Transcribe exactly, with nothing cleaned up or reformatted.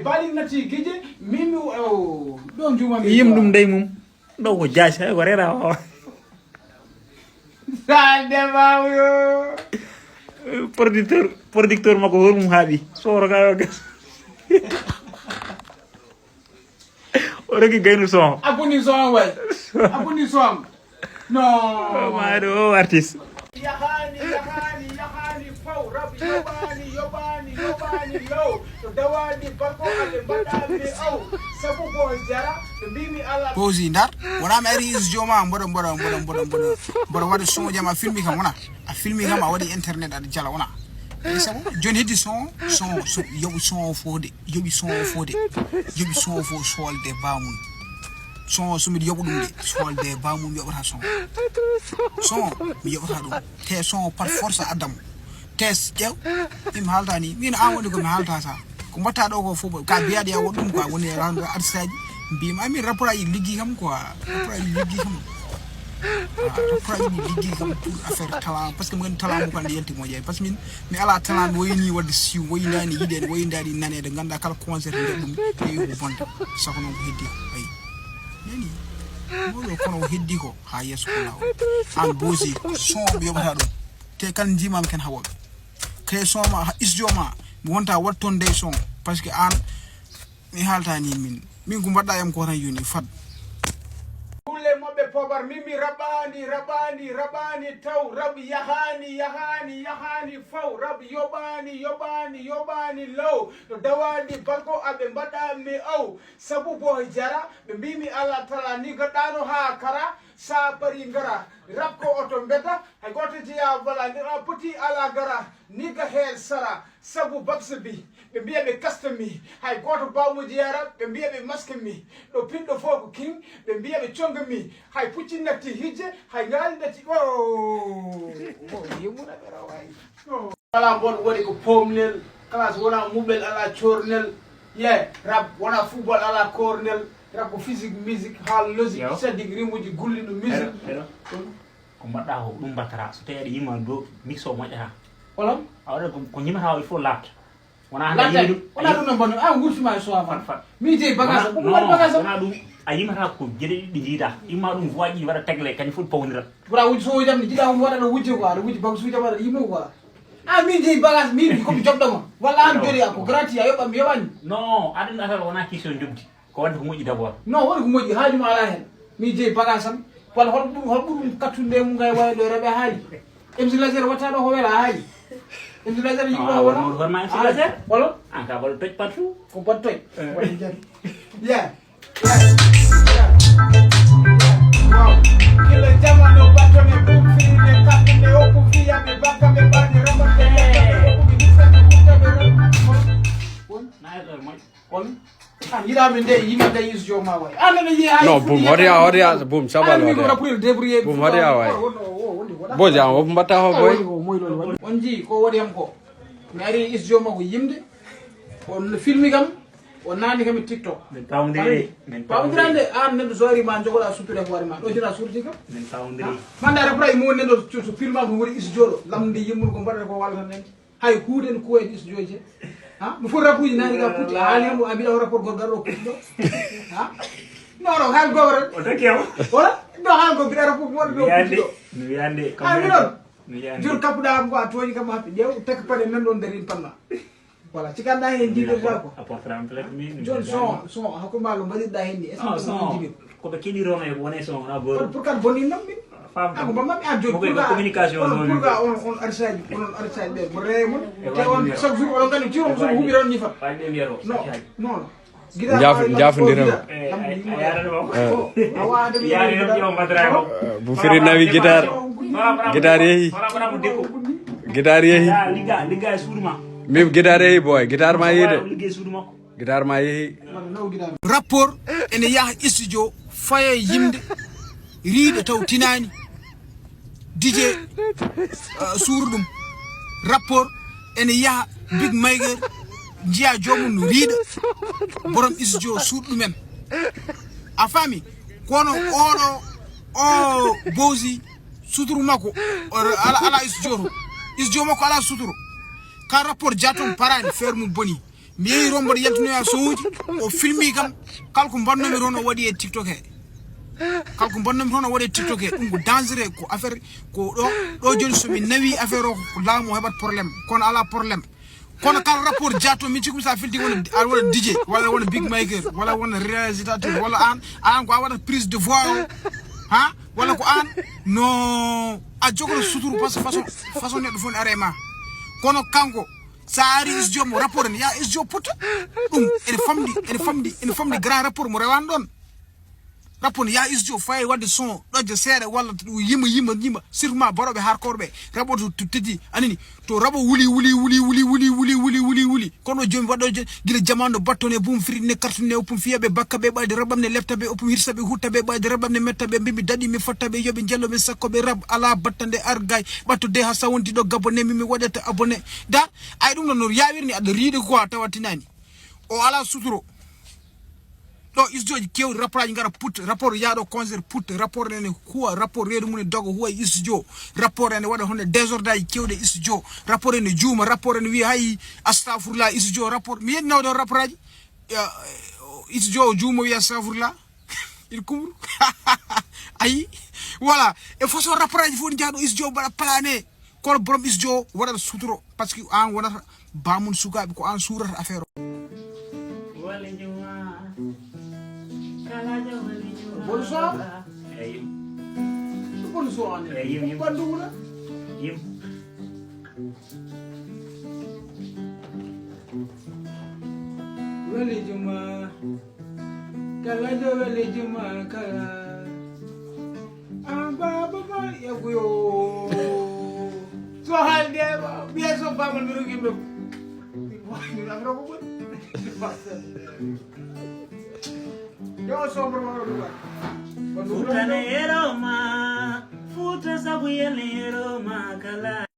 Balik nati gije, mimi, oh, ɗo juma mi yim ɗum ndey mum. Ɗo ko jaasi, hay ko reeɗa wawa. Sande mawyo. Producteur, producteur makko hoore mum haaɓi. Sooro ka yo gas. O reki gaynu son. Aboni son way. Aboni son. No. O maɗo o artiste. Yahani, yahani, yahani, fow. Rabi yobani, yobani, yobani, low. To dawani banko ale mbaɗami ow. Sabu ko jara, to mbimi ala. Posi ndar, wona mi ari is joma, mboɗo, mboɗo, mboɗo, mboɗo, mboɗo, mboɗo waɗa son jama filmi kam wona. A filmi kam a waɗi internet aɗa jala wona. Eyi sabu, joni heddi son, son, so, yoɓi son o fof de. Yoɓi son o fof de. Yoɓi son o fof solde bamum. Son o so miɗo yoɓa ɗum de. Solde bamum yoɓata son. Son, mi yoɓata ɗum. Te son o par force a addan mo. Te s-, ƴeew, min mi haalta ni. Min an woni ko mi haalta sa. Ko mbatta ɗo ko fof, ka biyaɗo ya waɗ ɗum quoi. Woni rando artiste aji. Mbima min rapport aji liggi kam quoi. Rapport aji liggi kam. Ah, rapport aji liggi kam pour affaire talent. Parce que mo gandi talent mo kan yalti mo jeeyi. Parce que min, mi ala talent mi woyni wadde siw, woyndani yiɗede, woyndani nanede, ganda kala concert nde ɗum, ɓe ko bonde. Sako noon ko heddi ko, ayi. Nani? Moɗo kono o heddi ko, ha yeeso ko law. An bosi, son ɓe yoɓata ɗum. Te kan jimami ken hawoɓe. Ke son ma, ha studio ma, mi wonta watton dey son. Parce que an, mi haalta ni min. Min ko mbaɗɗa yam ko tan yoni fat. Kulle moɓɓe pobar, min mi raɓani, raɓani, raɓani taw, raɓ yahani, yahani, yahani faw, raɓ yoɓani, yoɓani, yoɓani low. No dawandi balko aɓe mbaɗami ow. Sabu boy jara, ɓe mbimi ala tala ni gaɗano ha kara, sa bari ngara. Rap ko oto mbeta, hay goto jeya wala, ndira poti ala gara, ni ga hel sara. Sabu bakse bi, ɓe mbiya ɓe kasta mi, hay gooto bawmo jeyara, ɓe mbiya ɓe maske mi, ɗo pinɗo fof ko king, ɓe mbiya ɓe conga mi, hay pucci natti hijje, hay ngaali natti, o, o, yemmuna ɓe rawayi. Wala mbon waɗi ko pomnel, classe wona muɓel ala cornel, ye, rap wona football ala cornel, rap ko physique, musique, ha logique, sadik, rimuji, gulli no musique. Ko mbaɗɗa ko ɗum mbattata, so tawi aɗa yima do mix o moƴƴata. Wala? A waɗa ko, ko ñimata o, il faut laaɓta. Wona hannde. Laajte, yimɓe ɗum, wona ɗum no mbonno. A wurtima e sowa ma. Fat, fat. Mi jeyi bagage am. Wona, ko ɗum waɗi non, bagage am. Wona ɗum. A yimata ko geɗe ɗiɗi ɗi jiida. Imma ɗum voix ɗiɗi waɗa tegle, kañum fof pawnira. Wona wujji so wujam ni, jiɗa on waɗa ɗo wujje quoi, aɗa wujji bagage uji am, aɗa yimo quoi. A mi jeyi bagage, min ko mi joɓɗo ma. Walla an jooɗi a ko gratuit a yoɓa mi yoɓani. Non, aɗa ɗum affaire wona question joɓdi. Ko waɗde ko moƴƴi d'abord. Non, woni ko moƴƴi, haaju ma alaa heen. Mi jeyi bagage am. Walla hol ɓur-, hol ɓuri ɗum kattude e mum ngay wawi ɗo reɓe haali. M C Laser watta ɗo ko wela haali. M C Laser yimɓe wala. Hoore ma M C Laser? Wala? An ka wala toj partout. Ko bat toj. Eh. Waɗi jam. Yeah. Yeah. Yeah. Yeah. Wow. Kila jamano batto me bum fini me katte me oku fiya me baka me bani rama me baka me oku mi nisa me kuta me rama. Won? Na e ɗo moƴƴi. On? Ah, yiɗa min de, yima de is joma way. Ah, nana yi ay. Non, bum, hoto ya, hoto ya, bum, sabal hoto ya. Bum, hoto ya way. Boy, jam, o mbatta ho, boy. On ji, ko wodi am ko. Mi ari is joma ko yimde. On filmi kam, on nani kam e TikTok. Min pawdiri, min pawdiri. Pawdirande, an neɗɗo so ari ma jogoɗa sutude hoore ma. Ɗo jina surti kam. Min pawdiri. Manda ara pray mo neɗɗo so filma ko woni is joɗo. Lamde yimmul ko mbaɗata ko walla tan nandi. Hay kuuɗen kuwayde studio je. Ha? No foti rapport uji nani ga putti. A haali mo a mbiɗa o rapport gorgal o putti ɗo. Ha? Non, non, haal goo tan. O taki am. Wala? Non, haal goo mbiɗa rapport mo ɗo putti ɗo. Mi wiyande. Ah, mi non. Mi wiyande. Joni kappuɗa am ko a tooñi kam haɓɓi. Ƴeew, tekka paɗe nan ɗon nder in panna. Voilà, ci ganda hen jiɗirta ko. A portran plainte min. Joni son, son, hakkunde ma no mbaɗirɗa hen ni. Est-ce que son jiɗi? Ko ɓe keɗirono e wone son, wona goro. Pour kan bonni nam min? Fam. Ah, ko bamma mi an joni. Pour communication on, on arsaji, on arsaji ɓe mo rewe mon. Te on chaque jour on gandi tiro so huɓi ron ni fa. Fam ɓe mbiyaro. Non, non. Jaaf-, jaafondiral. Bufiri nawi guitare. Guitare yehi. Guitare yehi. Min guitare yehi boy. Guitare ma yehi de. Guitare ma yehi. Rapport ene yaha studio, faya yimde, riiɗo taw tinani. D J, uh, suuru ɗum. Rapport ene yaha big maker, njiya joomum no riiɗa. Borom studio suuɗ ɗumen. A faami? Kono oɗo, o Bowsi, suturu makko, o ala, ala studio to. Studio makko ala suturu. Ka rapport jaton parani, feere mum boni. Mi yehi toon mboɗo yaltinoya sohuuji, o filmi kam. Kala ko mbannomi toon o waɗi e TikTok he. Kala ko mbannomi toon o waɗi e TikTok he. Ɗum ko dangereux, ko affaire, ko ɗo, ɗo jooni so mi nawi affaire o ko laamu o heɓat problème. Kono alaa problème. Kono kala rapport jaato min cikkumi sa filti wona, aɗa wona D J, walla wona big maker, walla wona réalisateur, walla an, an ko a waɗat prise de voix o, ha? Walla ko an? No, a jogoto suturu parce que façon, façon neɗɗo fof ne ara e ma. Kono kanko, sa ari studio mo rapport en, ya studio putta. Ɗum ene famɗi, ene famɗi, ene famɗi grand rapport mo rewani ɗon. Rapport ya studio faye wadde son, ɗojja seeɗa walla yima, yima, yima, surtout ma baroɓe hardcore ɓe. Rabo to, to teddi, anani. To rabo wuli, wuli, wuli, wuli, wuli, wuli, wuli, wuli, wuli. Kono joni waɗo je-, gila jamanu batto ne bum firi ne kartu ne opum fiya ɓe bakka ɓe ɓayde rabam ne lepta ɓe opum hirsa ɓe hutta ɓe ɓayde rabam ne metta ɓe mbimi daɗi mi fatta ɓe yoɓe jello ɓe sakko ɓe rab ala battande argay ɓatto de ha sawonti ɗo gabo ne mimi waɗata abonné. Da, ay ɗum ɗon no yawirni aɗa riiɗi ko a tawatinani. O ala suturo. Ɗo studio ji kewɗi, rapport aji ngara put, rapport yaaɗo concert put, rapport ene huwa, rapport reedu mum e dogo huwa e studio, rapport ene waɗa honde désordre aji kewɗi e studio, rapport ene juuma, rapport ene wiya hay astafurlah studio, rapport mi yeɗi nawde on rapport aji, ya, studio o juuma wiya astafurlah, il kumru. Ayi, voilà, e façon rapport aji fof ne jaaɗo studio mbaɗa plané. Kono borom studio waɗata suturo, parce que an wonata bamum sukaaɓe, ko an suurata affaire o. Wali juma, kala jawali juma. Bonu so? Eyi. Bonu so an? Eyi, yim, yim. Bandu wula? Yim. Wali juma. Kala jawali juma kala. An baba ba yaguyo. So halde ba biya so ba man biro gimbe. Ni na bro ko. Yo so bro bro. Futa ne ero ma. Futa sabu yele ero ma kala.